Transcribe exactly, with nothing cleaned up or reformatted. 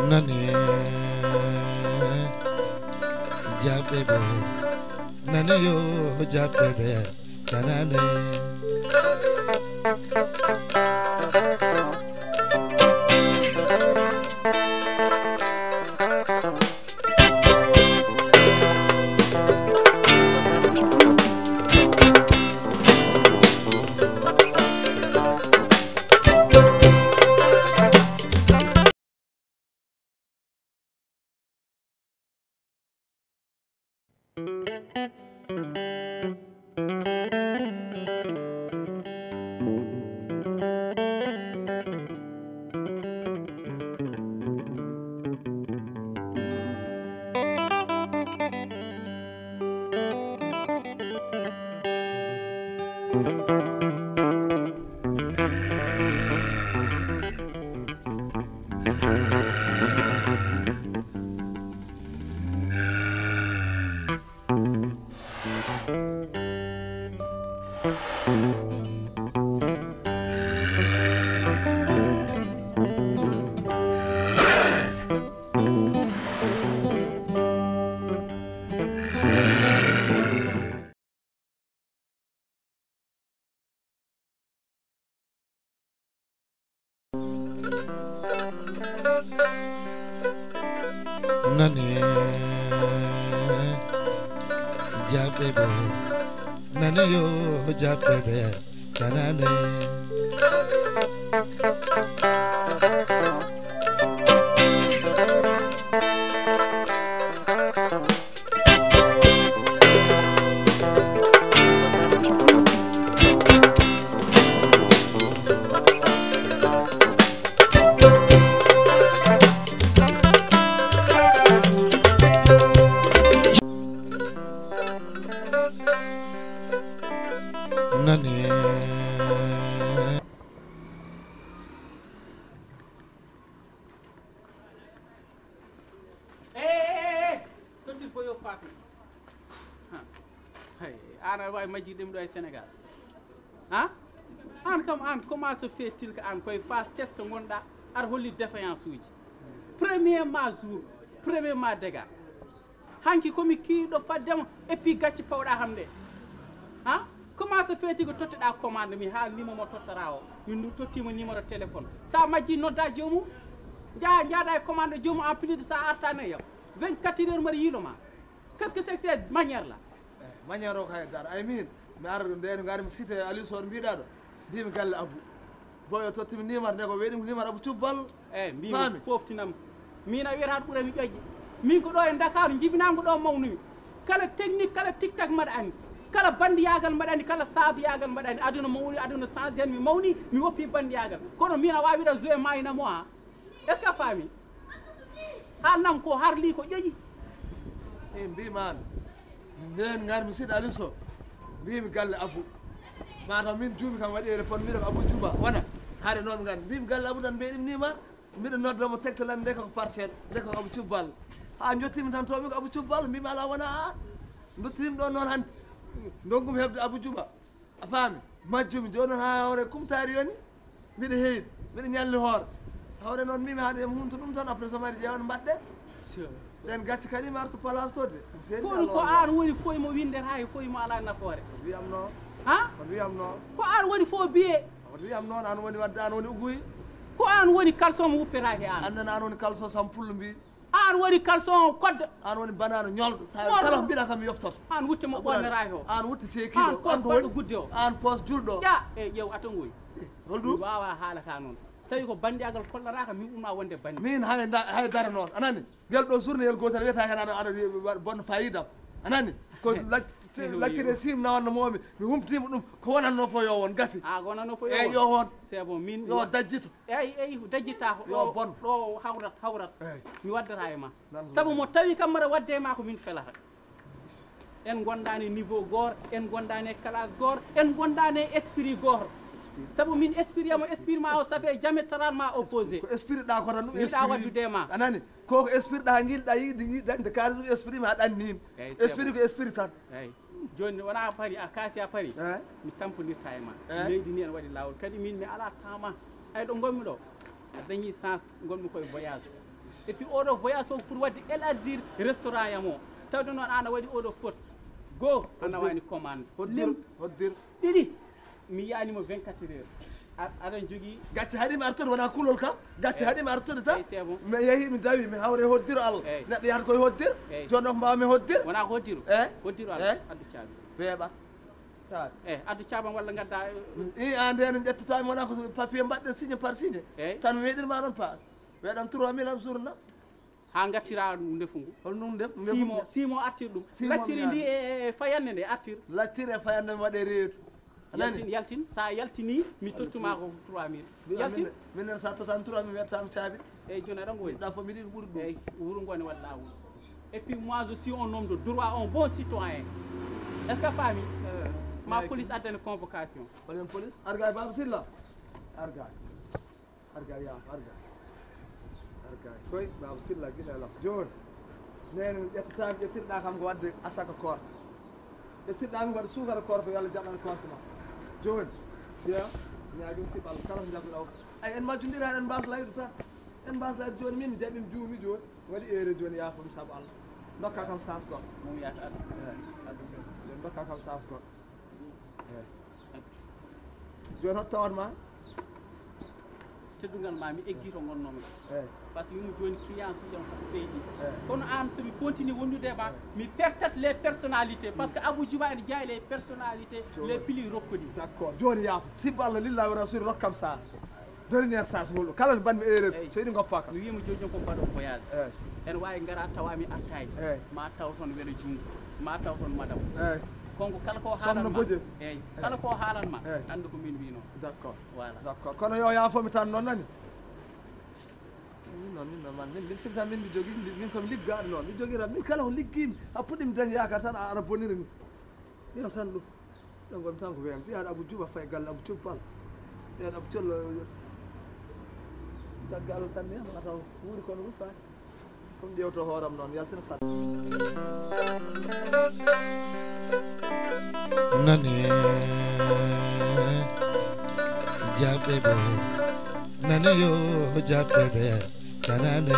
Nane, jaɓɓe ɓe, nane yo, jaɓɓe ɓe, kanane. Nane, jaɓɓe ɓe, nane yo, jaɓɓe ɓe, kanane. Nane. Eh, eh, eh, eh. Tottir ko yo passe. Ha. Hey, an aɗa wawi majjirde ɗum ɗo e Sénégal. Ha? An kam, an, comment se fait-il que an koye phase test gonɗa, aɗa holli défaillance uji? Premier ma jour, premier ma dégât. Hanki komi kiiɗo faddema, et puis gacci pawɗa ham ɗe. Ha? Comment se fait-il que totteɗa commande mi, ha nimo mo tottata o? Min ɗum tottima numéro téléphone. Sa majji nodda joomum, jaa, jaada e commande joomum, en plus de ça artane yam. Vingt-quatre heures mbaɗa yiilo ma. Qu'est-ce que c'est que cette manière là? Eh, manière o kay dar. I mean, mi ara ɗum nde, ngari mi cité Aliou Sow mbiɗa ɗo. Mbimi galle Abou. Boy o tottimi numéro nde, ko weɗi numéro Abou Cubbal. Eh, mbimi. Faami? Foftinam. Min a wiyata ɓurami ƴoƴƴe. Min ko ɗo e Ndakaaru jibinango ɗo mawnumi. Kala technique, kala tiktak mbaɗa andi. Kala bandiyagal mbaɗa andi, kala saabiyagal mbaɗa andi. Aduna mawni, aduna changé, mi mawni, mi woppi bandiyagal. Kono min a wawi ɗo jouer mayna mo, ha? Est-ce que a faami? Ha nan ko harli ko ƴoƴi. E mbimami. Nden ngar mi Sidi Aliou Sow. Mbimi galle Abou. Mataw min juumi kam waɗi e répondre mbiɗo ko Abou Djouba wona. Haade noon ngar mbimi galle Abou tan mbeɗimnima. Mbiɗo nodda mo tektalan nde ko parcelle, nde ko Abou Cubbal. Ha jottimi tan tomi ko Abou Cubbal, mbimi ala wona a. Dottirimi ɗo noon hande. Donkum heɓde Abou Djouba. A faami? Majjumi jooni noon haa hoore kumtaari yoni. Mbiɗa heyɗi, mbiɗa ñalli hoore. Hawre noon mbimi haade mi humto ɗum tan, après so mari ƴeewan mbaɗɗen. Sure. Ɗen gacce kadi mi artu place to de. Mi seedi. Kono Allah ko Allah. An woni foy mo windata e foy mo ala nafoore. On wiyam noon. Ha? On wiyam noon. Ko an woni fo biye. On wiyam noon, an woni wadde, an woni uguy. Ko an woni kalson mo wuppetake an. An nan an woni kalson sam pullo mbi. An woni kalson koddo. An woni banana ñolɗo. Sa kala ko mbiɗa kam mi yoftoto. An wutte mo ɓonnera he o. An wutte ceekiɗo. An pos baɗɗo gudde o. An pos julɗo. Ya, e ƴeew atongoy. Holɗum? Mi wawa haala ka noon. Tawi ko bandiyagal kollaraka min umma wonde bandi. Min hay da-, hay dara noon. Anani? Ngel ɗo journée yel gotel wiyata hen ana, ana bonne fayida. Anani? Ko laccire sim na wanno momi. Mi humtima ɗum. Ko wonanno fo yo won gasi. A ko wonanno fo yo won. Yo won. C'est bon. Min yo dajjito. Eyi, eyi, dajjita ko yo ɗo, bon. Ɗo hawrat, hawrat. Eyi. Mi waddata e ma. Sabu mo tawi kam mbaɗa wadde e ma ko min felata. En gondani niveau goor, en gondani classe goor, en gondani esprit goor. Esprit. Sabu min esprit am, esprit ma o, ça fait jamais taran ma opposé. Ko esprit ɗa ko tan ɗum. Yiɗa esprit waddude e ma. Anani? Ko ko esprit ɗa, jiɗɗa yiɗde, yiɗde dañde kaari ɗum esprit ma ɗannin. Eyi, c'est bon. Esprit ko esprit tan. Eyi. Jooni wona a pari, a kaasi a pari. Eh? Mi tampondirta e ma. Eh? Leydi ni ene waɗi laawol. Kadi min mi ala tama. Ay ɗo ngonmi ɗo. A dañi chance, ngonmi koye voyage. Et puis oɗo voyage fof pour wadde élargir restaurant yam o. Tawde noon an a waɗi oɗo faute. Goo, a nawani commande. Hoddir, hoddir. Ɗiɗi, mi yiyanimo vingt-quatre heures. A- aɗa jogii. Gacce haɗi mi artude, wona kulol kam. Gacce haɗi mi artude tan. Eyi, c'est bon. Mi yehi, mi dawi, mi hawre hoddiro Allah. Eyi. Neɗɗo yahata koye hoddir. Eyi. Jooni noon ko mbawmi hoddir. Wona ko hoddiro. Eyi. Hoddiro Allah. Eyi. Addu caabi. Weeɓa. Caabi. Eyi, addu caabam walla ngadda. I an nde no ƴettata mi, wona ko papier mbaɗɗen signé par signé. Eyi. Tan mi weɗirma noon pa. Weɗam trois mille am journée. Ha gattira ɗum ndefu ngu. Hol ɗum ndefu? Simo, simo artir ɗum. Simo lacciri ndi e, e, e fayande nde artir. Lacciri e fayande mi waɗe reedu. A nani? Yaltin, yaltin. Sa yaltini, mi tottuma ko trois mille. Yaltin. Minen sa totan trois mille, wettama caabi. Eyyi, joni aɗa woni. Ɗa fof miɗi ɓuri ɗum. Eyyi, wuro ngo ne waɗa lawol. Et puis moi, je suis un homme de droit, un bon citoyen. Est-ce que a faami? Eh, ma police addani convocation. Hol en police? Arga e Baba Silla. Arga. Arga yaaf, arga. Arga. Koy, Baba Silla, gila la. Jooni. Nene, ƴettata, ƴettirɗa kam ko wadde asaka koor. Ƴettirɗa mi waɗa suukara koor ko Yalla jaɓan koor ko ma. Jooni. Jeya. Ñaagim sibal kala ko jaɓuɗa o. Ay, en majjondira, en mbas layde tan. En mbas layde jooni, min mi jaɓim juumi jooni. Waɗi ere jooni, yaafam sabu Allah. Ndokka kam chance goɗɗo. Mum yaata addu. Eh. Addu. Ndokka kam chance goɗɗo. Eh. Jooni hoto tawat ma? Teddungal ma mi eggi to ngonnomi. Eh. Parce que yumma jooni client suuƴam ko ɓeydi. Eh. Kono an so mi continue wondude e ma, eh, mi pertat les personnalités. Parce que Abou Djouba ene jeeya les personnalités les plus reconnues. D'accord. Jooni yaafo. Sibba Allah lillahi wa rasuli rokkam chance. Dernière chance ngol ɗo. Kala no mbaɗmi erreur. Eyyi. So yiɗi ngoppa kam. Mi wiima jooni jooni ko mbaɗo voyage. Eyyi. Ene wawi ngara tawa mi artay. Eyyi. Ma taw toon welo junngo. Ma taw toon madam. Eyyi. Konko kala ko haalan ma. Soxna Boje. Eyyi. Kala ko haalan ma. Eyyi. Anndu ko min wino. D'accord. Voilà. D'accord. Kono yo yaafo mi tan noon nani. Min noon, min noon, man, min, min sikki tan min mi jogii, min, min ko mi liggaaɗo noon. Mi jogirat, min kala ko liggii mi, a puɗɗii mi dañi yaakaar tan a ara bonira mi. Ɗiɗo tan ɗum. Ɗum woni tan ko weeyo. Mbiyaɗo Abou Djouba fayi galle Abou Thioub Pal. Mbiyaɗo Abou Thiollo. Caggal tan ni, ma taw wuuri kono ɗum fayi. Fof ƴeewto hooram noon, yaltina sat. Nane, jaɓɓe ɓe. Nane yo, jaɓɓe ɓe. Kanane.